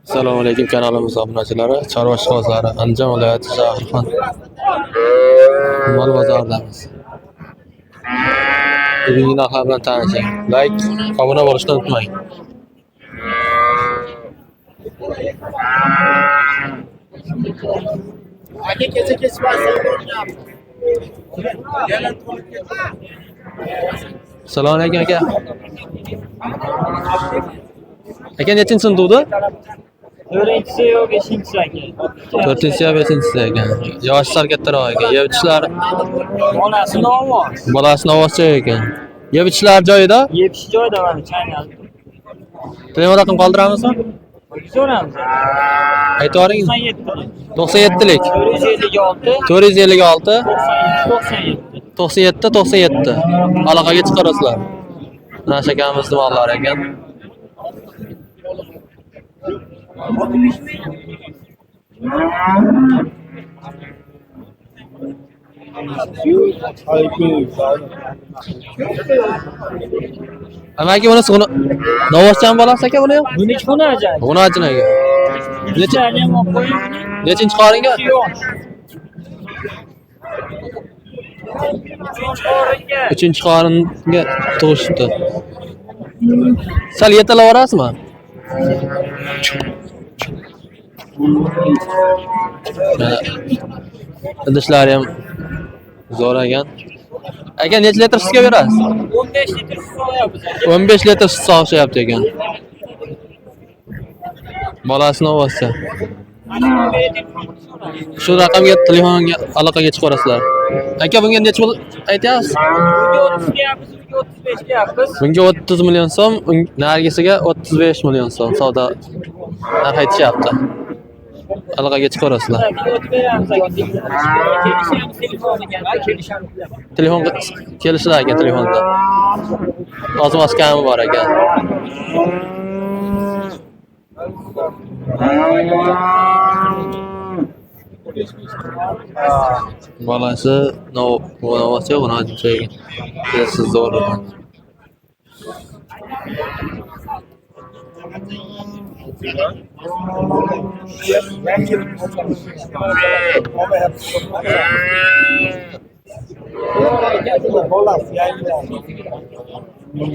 Assalomu alaykum kanalimiz obunachilari, chorva ishqibozlari, Andijon viloyati Shahrixon mol bozoridamiz. Bugungi narxlar bilan tanishing. Like, obuna bo'lishni unutmang. Aka kecha kechmasi Assalomu alaykum aka. Aka nechinchisi tug'di? To'rtinchisi yo beshinchisi aka. To'rtinchisi yo beshinchisi ekan. Yoshi sal kattaroq ekan. Yeb ichishlari Onasi novoz. bolasini ovozcha ekan. Yeb ichishlari joyida? Yepish joyida mana chaynalib. Telefon raqam qoldiramizmi? So'ramiz. Aytib yuboring. 97. 97lik. 456 456 97 97 97. Aloqaga chiqarasizlar. Mana shu akamizni mollari ekan. Amaki bunisi Novvoshchan bolasi aka buni ham? Buniki xunajan. G'unajin aka. Necha Necha ham olib qo'ying buni? nechinchi qoringa? Yosh. Uchinchi qoringa. Uchinchi qoringa tug'ishibdi. Sal yetalab yuborasizmi? Mana idishlari ham zo'r ekan. Aka necha litr sutga berasiz? 15 litr sut so'yapmiz aka. 15 litr sut sog'ishyapti ekan. Bolasini ovozcha. Shu raqamga telefonga aloqaga chiqarasizlar. Aka bunga necha pul aytyapsiz? Bunga 30 deyapmiz, bunga 35 deyapmiz. Bunga 30 million so'm, narigisiga 35 million so'm savdo narx aytishyapti. Aloqaga chiqarasizlar. O'tib beramiz aka. Kelishamiz telefoniga. Kelishamiz. Telefon kelishlar ekan telefonda. Oz-moz kami bor ekan. Bolasi novvochi g'unajincha ekan. Siz zo'r ekan.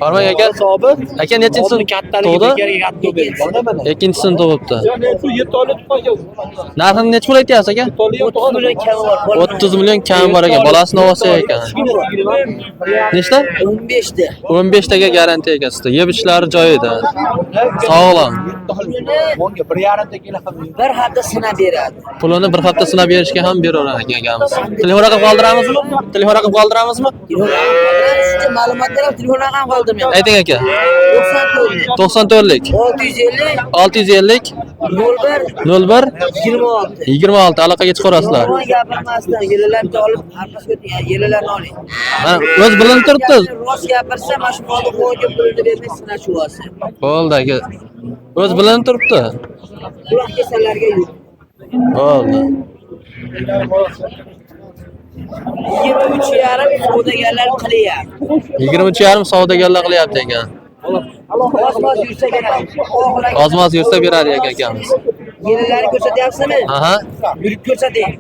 Farmon aka, aka nechinchisini tug'di? Ikkinchisini tug'ibdi. Narxini necha pul aytyapsiz aka? 30 million kami bor. 30 million kami bor ekan. Bolasini ovozi ekan. Nechta? 15 ta. 15 taga garantiya ekan sizda. Yeb ichishlari joyida. Sog'lom. Bir hafta sinab beradi. Pulini bir hafta sinab berishga ham beraverar ekan akamiz. Telefon raqam qoldiramizmi? Telefon raqam qoldiramizmi? Telefon raqam qoldiramiz, shuncha ma'lumot berib, telefon raqam qoldirmayapti. Ayting aka. 94 94lik 650 650 01 01 26. 26 aloqaga chiqarasizlar. Yolg'on gapirmasdan yelalarni olib, orqasiga o'ting, yelalarni oling. Mana o'z bilinib turibdi. Rost gapirsa, mana shu molni qo'lga pulini bermay sinashuv olsin. Bo'ldi aka. O'z bilinib turibdi. Quloq kasallarga yo'q. Bo'ldi. 23,5 savdogarlar qilyapti. 23,5 savdogarlar qilyapti ekan. Oz-moz yursa beradi. Oz-moz yursa beradi ekan akamiz. Yelalarni ko'rsatyapsizmi? Aha. Yurib ko'rsating.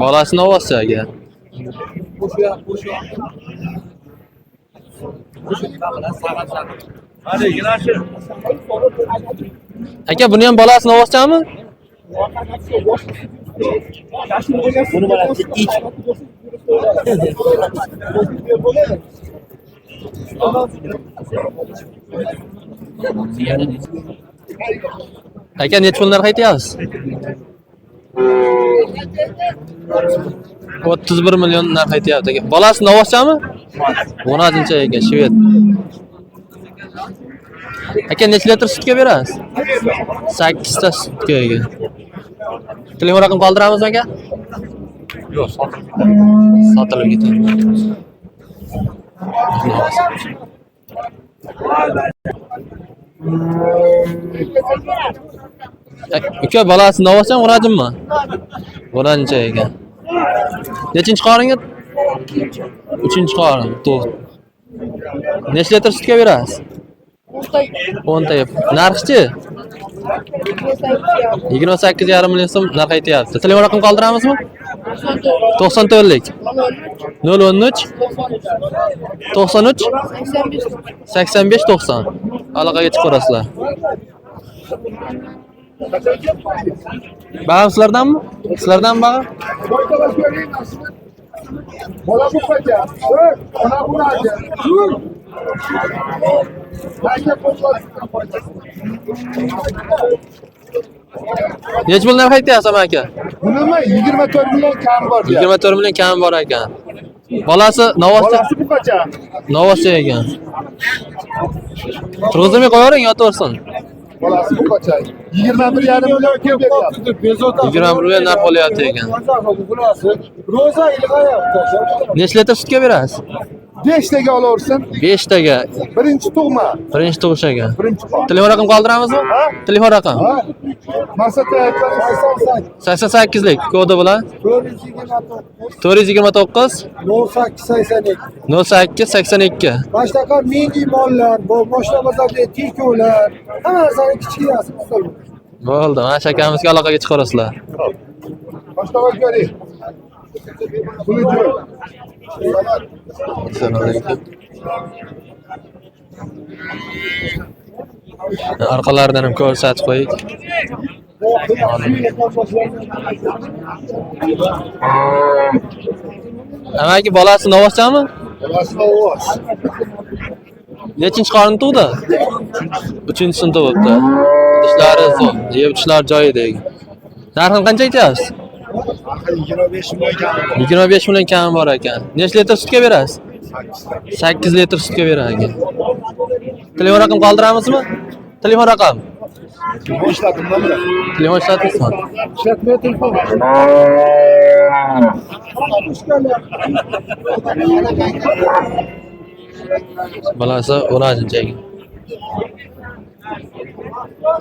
Bolasini ovozi aka. Aka buni ham bolasini ovozchami? Buni bolasi ich. Aka necha pul narx aytyapsiz? 31 million narx aytyapti aka. Bolasi novvoshchami? G'unajincha ekan, shved. Aka necha litr sutga berasiz? 8 ta sutga ekan. Telefon raqam qoldiramizmi aka? Yo'q, sotilib ketadi. Sotilib ketadi. Uka, bolasi novvosam g'urajinmi? G'urancha ekan. Nechinchi qoringa? Uchinchi qorin. To'g'ri. Necha litr sutga berasiz? 10 ta. Narxichi? 28,5 million so'm narx aytyapti. Telefon raqam qoldiramizmi? 94lik. 013 93 85 90. Aloqaga chiqib ko'rasizlar. Bag'im sizlardanmi? Sizlardanmi bag'im? Bola bu qancha? Ona bu qancha? Dur. Necha pul narx aytyapsiz aka? Bunimi 24 million kam bor. 24 million kam bor ekan. Bolasi novvoscha, Bolasi bu qancha? novvoscha ekan. Turg'izmay qo'yavering, yotaversin. Bolasi bu qancha? 21,5 million kim beryapti? 21 million narx olyapti ekan. Ro'za ilg'ayapti. Necha litr sutga berasiz? 5 taga olaversin. 5 taga. Birinchi tug'ma. Birinchi tug'ish ekan. Birinchi qon. Telefon raqam qoldiramizmi? Telefon raqam. Ha? Maqsad aytgan 88lik kodi bilan 429 0882. 08 82. Mana shunaqa mini mollar, bu moshina bozordagi tekovlar, hamma narsani kichkinasi misol. Bo'ldi, mana shu akamizga aloqaga chiqarasizlar. Boshqa ko'ring. Puli jo'y. Assalomu alaykum. Orqalaridan ham ko'rsatib qo'yik. Amaki bolasi novvoschami? Bolasi ovoz. Nechinchi qorin tug'di? Uchinchisini tug'ibdi. Idishlari zo'r, yeb ichishlari joyida ekan. Narxini qancha aytyapsiz? 25 million kam. 25 million kam bor ekan. Necha litr sutga berasiz? 8 litr sutga berar ekan. Telefon raqam qoldiramizmi? Telefon raqam. Telefon ishlatimmi? Telefon ishlatyapsizmi? Ishlatmay telefon. Bolasi o'rajincha ekan.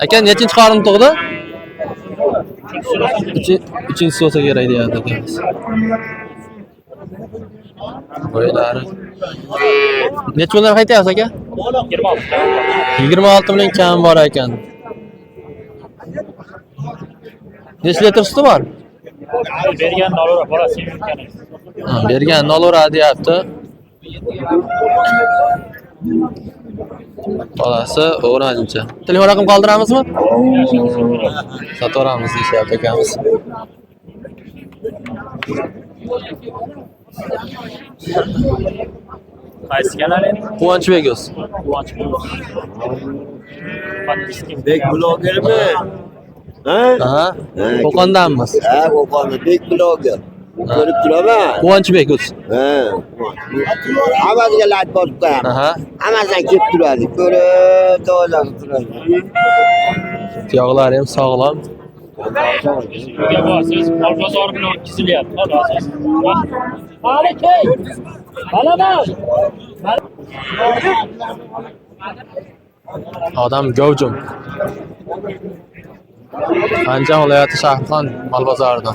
Aka, nechinchi qorin tug'di? Uchinchisi bo'lsa kerak deyapti akamiz. Bo'ylari. Necha puldan aytyapsiz aka? 26 million kam bor ekan. Necha litr suti bor? Bergan nolora bolasi yurgani. Ha, bergan nolora deyapti. Bolasi o'g'rancha. Telefon raqam qoldiramizmi? Sotaveramiz deyishyapti akamiz. Qaysi kanal endi? Quvonchbek o'z. Quvonch. Bek blogermi? Ha? Aha. Qo'qondanmiz. Ha, Qo'qonda bek bloger. Ko'rib turaman. Quvonchbek o'z. Ha. Hammasiga layk bosib qo'yaman. Aha. Hammasidan kelib turadi. Ko'rib, to'g'ri turadi. Tuyoqlari ham sog'lom. Uyga borsangiz, mol bozori bilan o'tkazilyapti, xolos. Maliki! Malaman! Odam gavjum. Andijon viloyati Shahrixon mol bozorida.